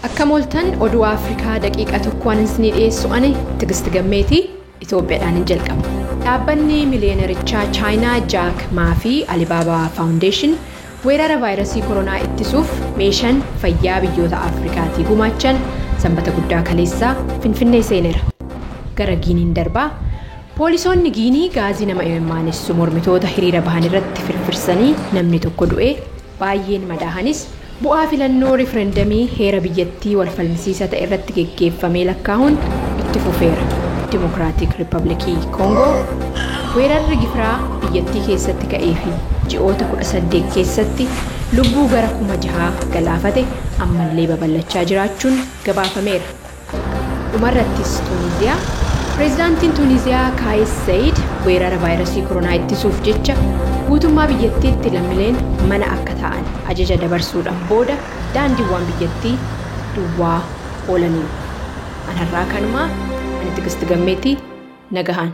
Akkam ooltan oduu Afrikaa daqiiqa tokkoon isinii dhiyeessu ani Tigist Gammeetii Itoophiyaadhaan hin jalqaba. Dhaabbanni miliyeenarichaa Chaayinaa Jaak Maa fi Alibaabaa Faawundeeshin weerara vaayirasii koronaa ittisuuf meeshaan fayyaa biyyoota Afrikaatii gumaachan sanbata guddaa kaleessaa Finfinnee seeneera. Gara Giiniin darbaa poolisoonni Giinii gaazii nama imimaanessu mormitoota hiriira bahan irratti firfirsanii namni tokko du'ee baay'een madaahanis bu'aa filannoo riifarandamii heera biyyattii walfalmisiisa ta'e irratti geggeeffamee lakkaa'uun itti fufeera. Dimokiraatik Riippaabilikii Koongoo weerarri gifiraa biyyattii keessatti ka'ee fi ji'oota 18 keessatti lubbuu gara 6,000 galaafate ammallee babal'achaa jiraachuun gabaafameera. Dhumarrattis Tuuniziyaa Pireezidaantiin Tuuniziyaa Kaayis Sayid weerara vaayirasii koronaa ittisuuf jecha guutummaa biyyattiitti lammiileen mana akka ta'an ajaja dabarsuudhaan booda daandiiwwan biyyattii duwwaa oolaniiru. Anarraa kanumaa ani Tigist Gammeetii nagahaan.